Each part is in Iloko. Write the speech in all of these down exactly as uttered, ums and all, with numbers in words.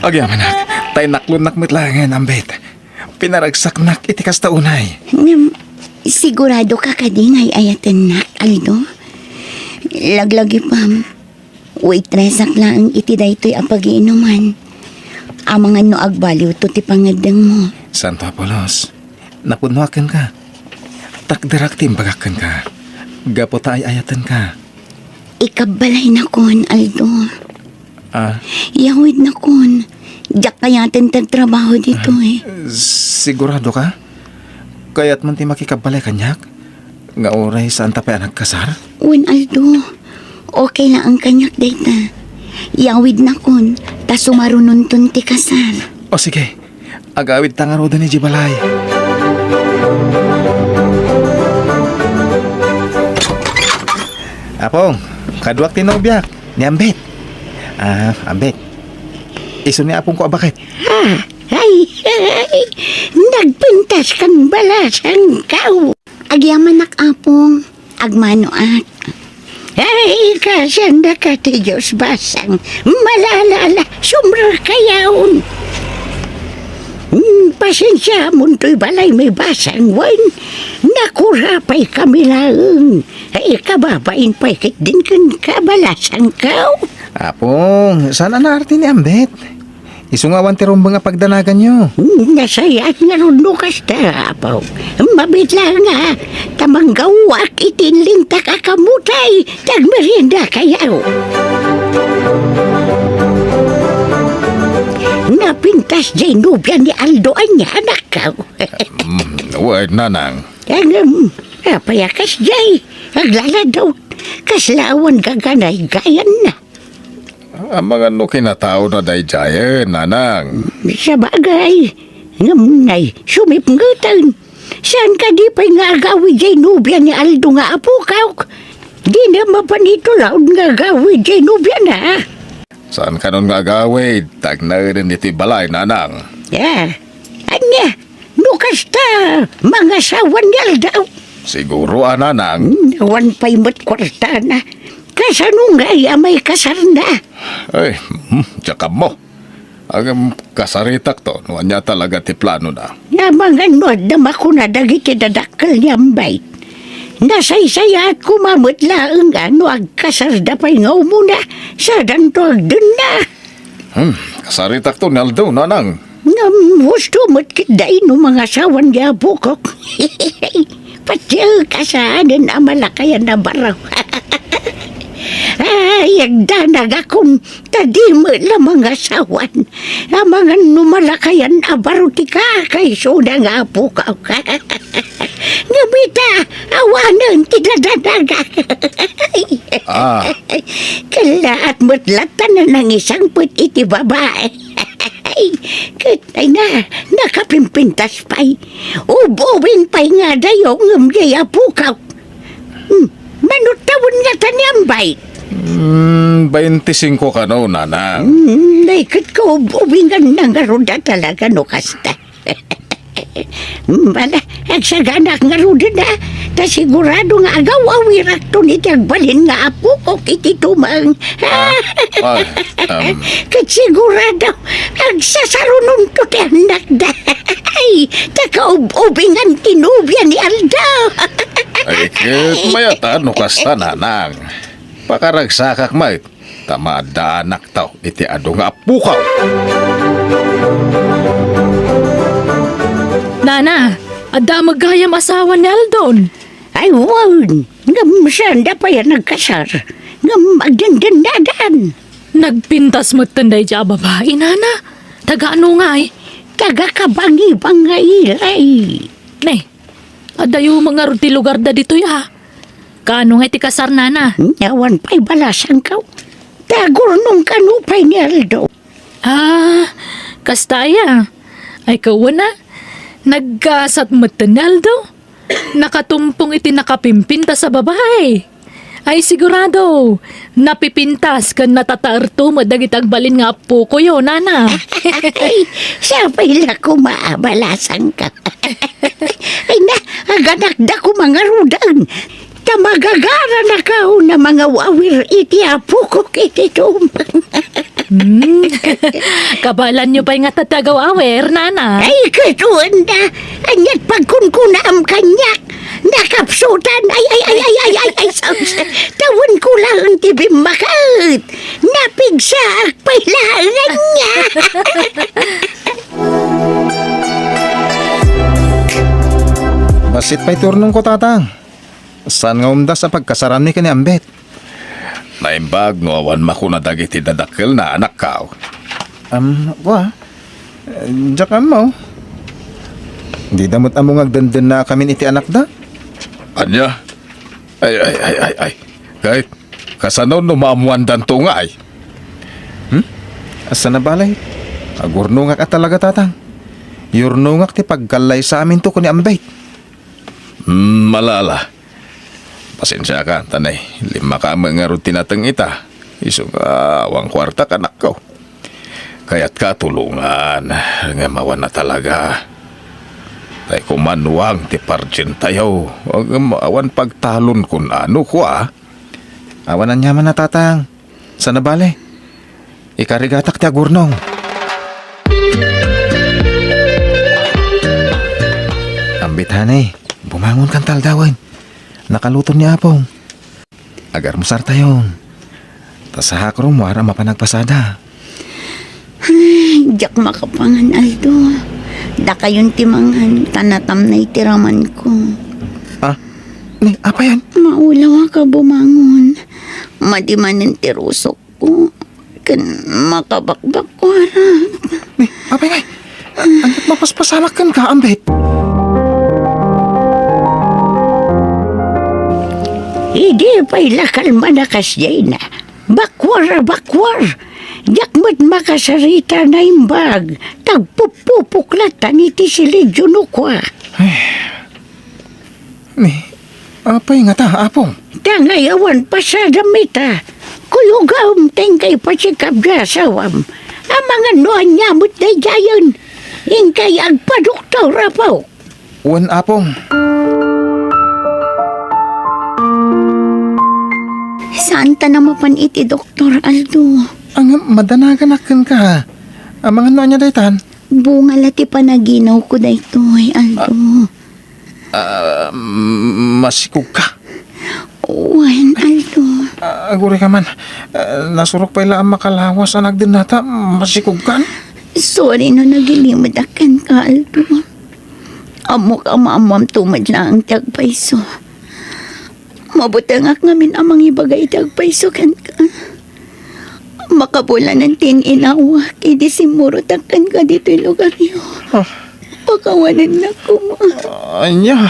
Agyamanak, ta inaklonnak met laengen, Ambet. Pinaragsaknak iti kasta unay. Ngem, siguradoka kadi nga ay-ayatennak, Aldo? Laglagipem, waitress-ak laeng iti daytoy a pagiinuman. Amangan no agbaliwto ti pangngeddengmo. Santo Apolos, napunnoak kenka. Takderak ti imbagak kenka. Gapu ta ay-ayatenka. Ikabbalaynakon, Aldo. Ah? Yawidnakon. Diak kayaten ti agtrabaho ditoy. Ah, sigurado ka? Kayatmon ti makikabbalay kaniak? Nga uray saan ta pay a nagkasar? Wen, Aldo. Okay laeng kaniak dayta. Yawidnakon, ta sumarunonton ti kasar. O sige, agawidta ngaruden idiay balay. Apong, kaduak ti nobiak, ni Ambet. Ah, Ambet. Isu ni apongko a baket. Ah, ay, ay, nagpintas kan balasangkaw. Agyamanak, Apong. Agmanoak. Ay, kasanda ka ti Dios, basang. Malalala, sumrek kayaon. Hmm, pasensiamon toy balay mi, basang, wen. Nakurapay kami laeng. Ay, kababain pay ketdin kenka, balasangkaw. Apong, saan a naarti ni Ambet? Isu nga awan ti rumbeng a pagdanaganyo. Nasayaat ngarud no kasta, Apo. Mabiit laeng a, ta manggaoak iti inlintak a kamutay, ta agmeriendakayo. Napintas diay nobia ni Aldo ania, anakko? Mm, wen, nanang. Ngem, apay a kasdiay? Aglaladawt, kasla awan gaganaygayanna. Amangan no kinataona daydiayen, nanang. Sabagay, ngem nay, sumipngeten. Saan kadi pay nga agawid diay nobia ni Aldo nga apokak? Dina mapan itulaod nga agawid diay nobiana. Saan kanon nga agawid, ta agnaeden ditoy balay, nanang. Ah, ania? No kasta, mangasawa ni Aldo? Siguro a, nanang. Awan pay met kuartana. Kasano ngay a maikasarna? Ay, hmm, diak ammo. Ngem kasaritakto no ania talaga ti planona. Amangan no adda makuna dagiti dadakkel ni Ambet. Nasaysayaat koma met laeng a no agkasarda pay nga umuna, sadanto agdenna. Hmm, kasaritakto ni Aldo, nanang. Ngem, husto met ketdi no mangasawan ni apokok. Patiyek a saanen a malakayan a baro. Ay, agdanagakon, ta di met la mangasawan. Amangan no malakayan a baro ti kakaisuna nga apokok. Ngem ita, awanen ti dadanagak. Ah. Kellaat met latta a nangisangpet iti babai. Ket ay na, nakapimpintas pay. Ub-ubing pay nga adayo ngem diay apokak. Hmm, mano tawen ngata ni Ambet? Hmm, baintisingko kano, nanang. Hmm, nay ket kaub-ubinganna ngarud a talaga no kasta. Ala, agsaganak ngaruden a, ta sigurado nga agaw-awirakton iti agbalin nga apokok iti tumeng. Ah, ah, um. Ket sigurado, agsasarunonto ti annakda. Ay, ta kaub-ubingan ti nobia ni Aldo. Ay, ket mayat a no kasta, nanang. Pakaragsakak met. Ta maaddaanakto iti adu nga apokak. Nana, adda met gayam asawa ni Aldon? Ay, wen, ngem saanda pay a nagkasar, ngem agdendennadan. Nagpintas metten daydiay a babai, nana. Taga ano ngay? Taga Kabangibang nga ilay. Ne, adayo met ngarud ti lugarda ditoy a. Kaano nga iti kasar, nana? Awan pay balasangko. Tagurnong kano pay ni Aldo. Ah, kasta aya. Ay, kauna, nagkasat metten ni Aldo. Nakatumpong iti nakapimpintas a babai. Ay, sigurado, napipintas ken natataerto met dagiti agbalin nga apokoyo, nana. Ay, siya pay la koma a balasangko. Ay na, aganakda koma ngaruden. Ta magagaranakon a mangawawir iti apokok iti tumeng. Hmm. Kabaelanyo pay ngata ti agaw-awer, nanay. Ay, ket wen da. Ania't pagkunkunaam kaniak? Nakapsutan. Ay, ay, ay, ay, ay, ay, ay, sus. Tawenko laeng ti bimmaket. Napigsaak pay laeng ania. Bassit pay ti urnongko, Tatang. Saan nga umdas a pagkasaranmi ken ni Ambet? Naimbag no awan makuna dagiti dadakkelna, anakko. Am, wa. Diak ammo. Dida met ammo nga agdendennaakamin iti anakda. Ania? Ay, ay, ay, ay, ay. Ket kasano no maammoandanto ngay? Hmm? Asa na balay? Agurnongak a talaga, Tatang. Yurnongak ti pagkallaysaminto ken ni Ambet. Hmm, ala, ala. Pasensiakan, ta nay, limmaka met ngarud ti nateng ita. Isu nga awan kuarta, anakko. Kayatka a tulongan, ngem awan a talaga. Tay kuman, Wang, ti pardientayo, ngem awan pagtalon kun ano, kua. Awan aniaman a, Tatang. Saan a bale? Ikarigatak ti agurnong. Ambet, honey, bumangonkan ta aldawen. Nakaluton ni Apong. Agarmusartayon. Ta sahakrom, wara mapan agpasada. Ay, diak makapangan, Aldo. Dakayon ti mangan, ta natamnay ti ramanko. Ah, ni, apay yan? Maulawak a bumangon. Madi manen ti rusok. Ken makabakbakkuarak. Ni, apay ngay? Ania't mapaspasamak kenka, Ambet? Idi pay la kalman a kasdiayna. Bakkuar a bakkuar. Diak met makasarita, naimbag. Tagpupupok latta iti silidyo no kua. Ay. Ni, apay ngata, Apong? Dangay awan pasadam ita. Kuyogam ta inkay pasikabda asawam. Amangan no ania met daydiayen. Inkay agpadoktor, Apo. Wen, Apong. Saanta a mapan iti doktor, Aldo? Ang madanaganak kenka. Amangan no ania daytan? Bunga la ti panaginawko daytoy, Aldo. Ah, masikogka? Wen, Aldo. Ah, aguray ka man. Ah, nasurok pay la a makalawas a nagdennata. Masikogkan? Sorry no nagilimedak kenka, Aldo. Ammok a maammoamto met laeng ti agpayso. Mabutengak ngamin a mangibaga iti agpayso kenka. Makabulanen ti in-inawak idi simmurotak kenka ditoy lugaryo. Ah. Pakawanennak koma. Ania?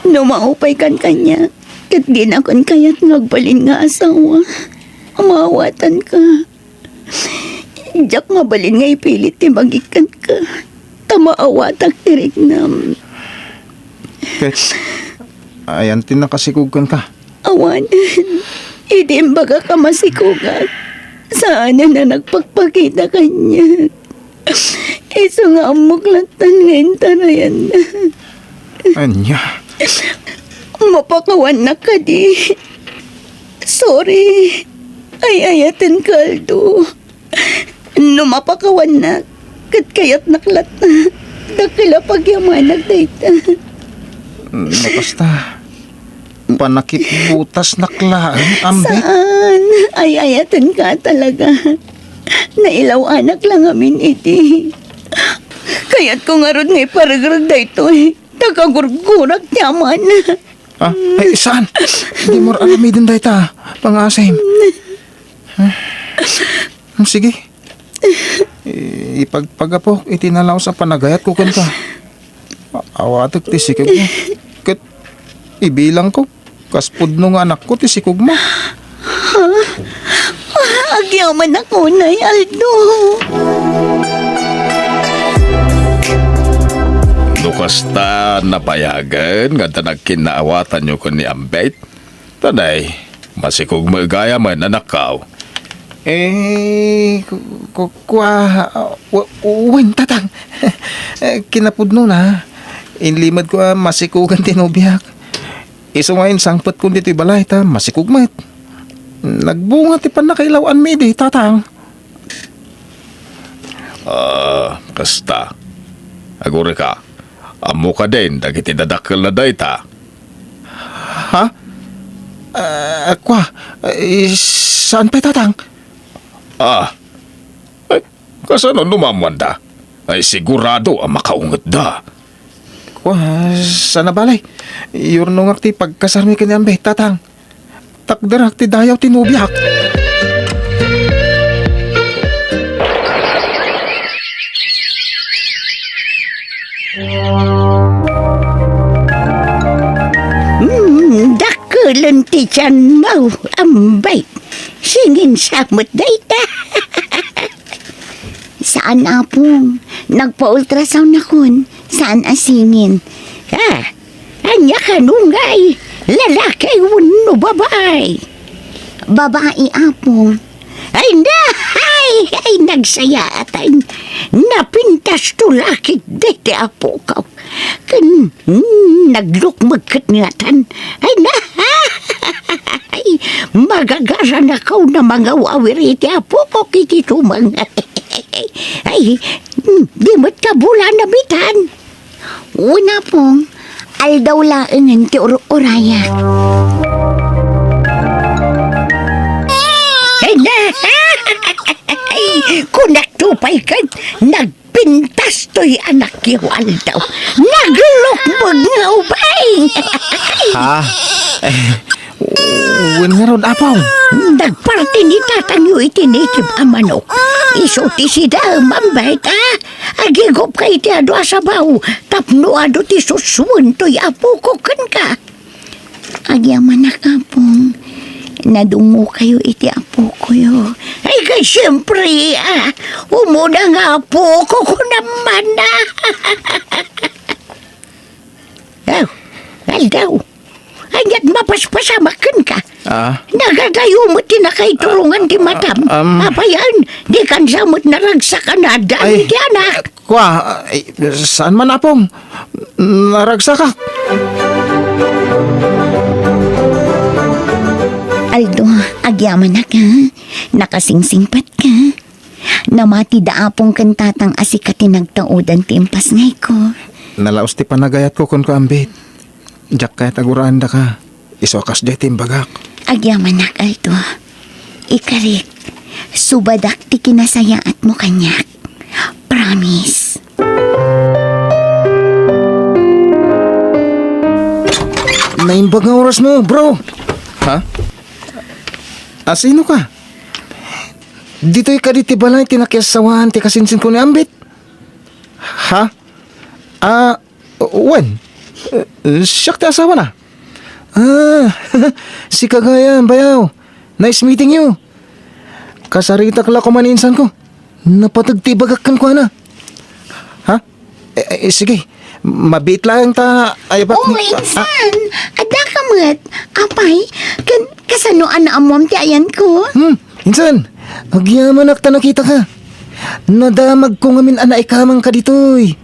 No maupaykan kaniak, ket dinakon kayat nga agbalin nga asawa, maawatanka. Diak mabalin nga ipilit ti bagik kenka, ta maawatak ti riknam. Ket, ayan ti nakasikog kenka? Awanen, idi imbagak a masikogak, saanen a nagpakpakita kaniak. Isu nga ammok latta nga intarayanna. Ania? Mapakawannak kadi? Sorry. Ay-ayatenka, Aldo. No mapakawannak, ket kayatnak latta. Dakkel a pagyamanak dayta. No kasta, panakipbutasnak laeng, Ambet. Saan? Ay-ayatenka talaga. Nailaw-anak la ngamin idi. Kayatko ngarud nga iparegreg daytoy. Ta kagurgurak ti amana. Ah, ay, saan? Dimo aramiden dayta. Pangasim. Ah, sige. I-, ipagpagapok iti nalaus a panagayatko kenka. A-, awatek ti sikegmo. Ket ibilangko kas pudno nga anakko ti sikogmo. Ha? Agyamanak unay, Aldo. No kasta, napayagen nga adda nagkinnaawatanyo ken ni Ambet? Tanay, masikog met gayam, anakko. Eh, ku-, ku-, kua, wa-, wen, Tatang. Eh, kinapudnona, inlimedko a masikogen ti nobiak. Isu nga insangpetkon ditoy balay ta masikog met. Nagbunga ti pannakailaw-anmi idi, Tatang. Ah, kasta. Agurika, ammo kadin dagiti dadakkelna dayta? Ha? Ah, kua, eh, saan pay, Tatang? Ah, ay, kasano no maammoanda? Ay, sigurado a makaungetda. Kua, saan a balay. Iyurnongak ti pagkasarmi ken ni Ambet, Tatang. Takderak ti dayaw ti nobiak. Mm, dakkelen ti tianmo, Ambet. Singin sa met dayta. Saan, Apong. Nagpa-ultrasound nakon. Saan a singin. Ah, ania kano ngay? Lalaki wenno babai? Babai, Apong. Ay, na! Ay, ay, nagsayaatan. Napintas to lakit dayta apoko. Ken, mm, naglukmeg ket ngatan. Ay, na! Ay, magagaranakaw na mangaw-awir iti apoko iti tumeng. Ay, mm, di met kabulan a bitan. Una pong, aldaw laengen ti ur-urayak. Ay, na! Ay, kunak to pay ket nag- Pintas toy anakyo aldaw. Naglukmeg nga ubing. Ha? Eh, wen ngarud, Apong. Nagparti ni tatangyo iti native a manok. Isu ti sida, Mambet, a? Agigupka iti adu a sabaw tapno adu ti susuen toy apoko kenka. Agyamanak, Apong. Nadungokayo iti apokoyo. Ay, kay siempre, ah, umuna nga apoko, kunam man, ah. Aw, aldaw. Ania't mapaspasamak kenka? Ah? Nagadayo met ti nakaiturongan ti matam. Ah, um, Apayan, di kansa met naragsak a nadan iti anak. Kua, ay, saan man, Apong? Naragsakak. Aldo, agyamanak, ha? Nakasingsingpet ka. Namati da Apong ken Tatang a sika ti nagtaudan ti impasngayko. Nalaos ti panagayatko kenka, Ambit. Diak kayat a guraendaka. Isu a kasdiay ti imbagak. Agyamanak, Aldo. Ikarik, subadak ti kinasayaatmo kaniak. Promise. Naimbag nga orasmo, bro. Ha? Asinoka? Ditoy kadi ti balay ti nakiassawaan ti kasinsinko ni Ambit? Ha? Ah, Wen, eh, siak ti asawana. Ah, sika gayam, bayaw. Nice meeting you. Kasaritak la koma ni insanko. Napateg ti ibagak kenkuana. Ha? Eh, eh, sige. Mabiit laeng ta ayabak. Oh, ni, ah, insan. Adda ka met. Apay, kan, kasano a naammoam ti ayanko? Hmm, insan. Agyamanak ta nakitaka. Nadamagko ngamin a naikamangka ditoy.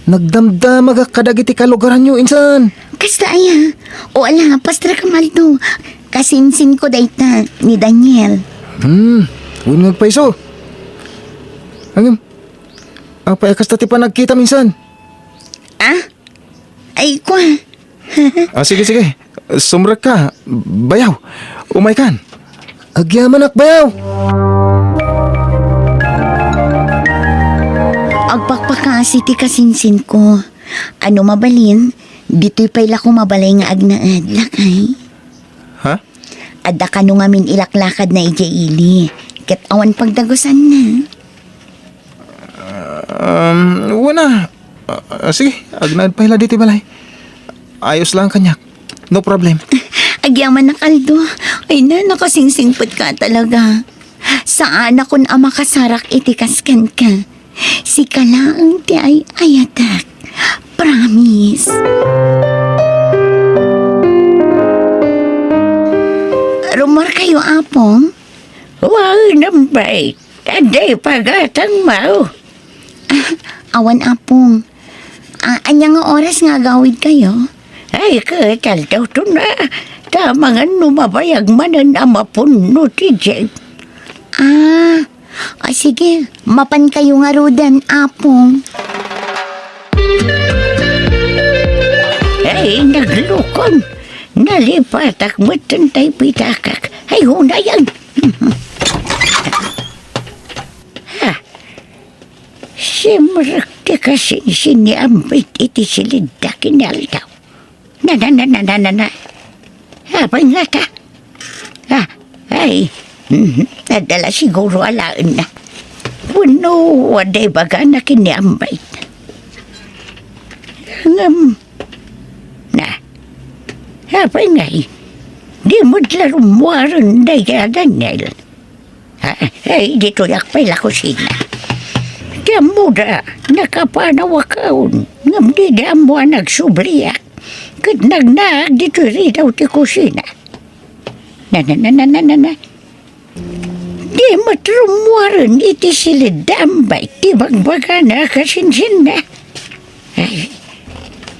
Nagdamdamagak kadagiti kalugaranyo, insan. Kasta aya? O ala, pastor Camaldo. Kasinsinko dayta ni Daniel. Hmm, wen nga agpayso. Ngem, apay a kasta ti panagkitam, insan? Ah? Ay, kua. Ah, sige, sige. Sumrekka, bayaw. Umaykan. Agyamanak, bayaw. Agpakpakaasi ti kasinsinko. Ano mabalin, ditoy pay la koma balay nga agnaed, lakay. Ha? Adda kano ngamin ilaklakadna idiay ili, ket awan pagdagusanna. Um, wen a. Ah, ah, sige, agnaed pay la ditoy balay. Ayos lang kaniak. No problem. Agyamanak, Aldo. Ay na, nakasingsingpet ka talaga. Saanakon a makasarak iti kas kenka. Sika laeng ti ay-ayatek. Promise. Rumor kayo, Apong? Wow, nambay. Adda pagatangmo? Ah, awan, Apong. Ah, ania nga oras nga agawidkayo? Ay, ket aldaw to na. Ta mangan no mabayag manen a mapunno ti jeep. Ah, Ah, sige, mapankayo ngaruden, Apong. Ay, naglukong. Nalipatak met tay pitakak. Ay, hunayan. Ha? Simrek ti kasinsin ni Ambit iti silidda ken ni Aldo. Na, na, na, na, na, na, na. Apay ngata? Ah, ay, mhm, nadala siguro alaenna. Wenno adda ibagana ken ni Ambit. Ngem, na, apay ngay? Di met la rummuaren dayta Daniel. Ah, ay, ditoyak pay la kusina. Ti ammoda, nakapanawakon, ngem dida ammo a nagsubliak. Ket nagnaak ditoy ridaw ti kusina. Na, na, na, na, na, na, na. Di met rummuaren iti silidda Ambit ti bagbagana a kasinsinna. Ay,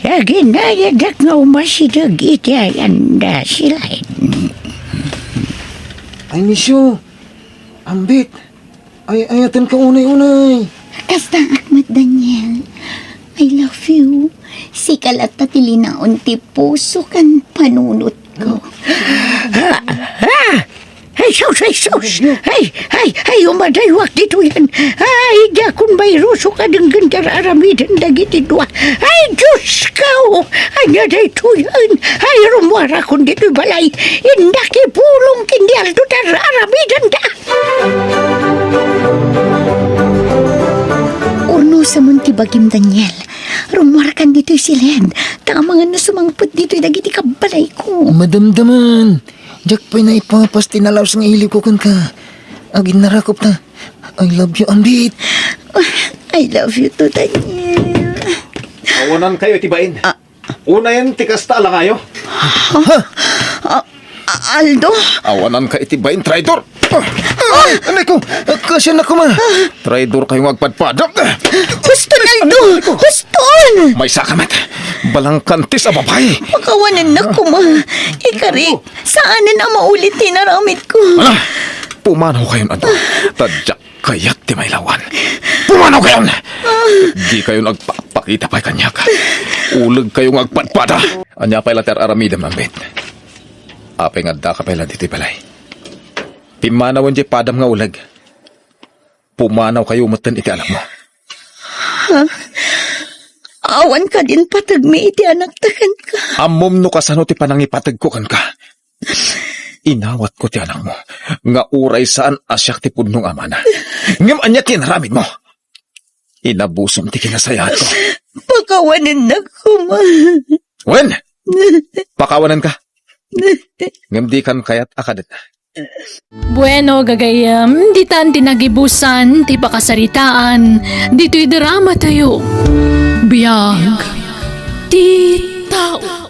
aginayadak nga umasideg iti ayanda, Silaen. Ay, Misyo, Ambit, ay, ayatenka unay-unay. Kastaak met, Daniel. I love you. Sika latta ti linaon ti puso ken panunotko. Ah! Ah! Ay, sus, ay, sus! Ay, ay, ay, umadaywak ditoyen. Ay, diakon mairusok a denggen ti ar-aramiden dagiti dua. Ay, Diosko! Ania daytoyen? Ay, rummuarakon ditoy balay. Innak ipulong ken ni Aldo ti ar-aramidenda. Urnosamon ti bagim, Daniel. Rummuarkan ditoy siled. Ta amangan no sumangpet ditoy dagiti kabbalayko. Madamdaman. Diak pay naipapas ti nalaus nga iliwko kenka. Aginnarakop ta. I love you, Ambit. I love you too, Daniel. Awanankayo iti bain. Ah. Unayen ti kasta a langayo. Ha? Ah, ah, Aldo? Awananka iti bain, traidor. Ah, ah, anay ko, kasianna koma. Traidorkayo nga agpadpada. Huston, Aldo! Huston! Maysaka met. Balangkantis a babai. Pakawanennak koma. Ikarik, saanen a maulit ti inaramidko. Ah, pumanawkayon adu. Ta diak kayat ti mailawan. Pumanawkayon! Dikayon agpakpakita pay kaniak. Ulegkayo nga agpadpada. Ania pay la ti ar-aramidem, Ambit? Apay nga addaka pay la ditoy balay? Pimmanawen diay padam nga uleg. Pumanawkayo metten iti anakmo. Ha? Awan kadin pategmi iti anakta kenka. Ammom no kasano ti panangipategko kenka. Inawatko ti anakmo, nga uray saan a siak ti pudno nga amana. Ngem ania ti inaramidmo? Inabusom ti kinasayaatko. Pakawanennak koma. Wen! Pakawanenka. Ngem dikan kayat a kadetna. Bueno, gagayyem, ditan ti nagibusan ti pakasaritaan ditoy dramatayo. Biag ti tao.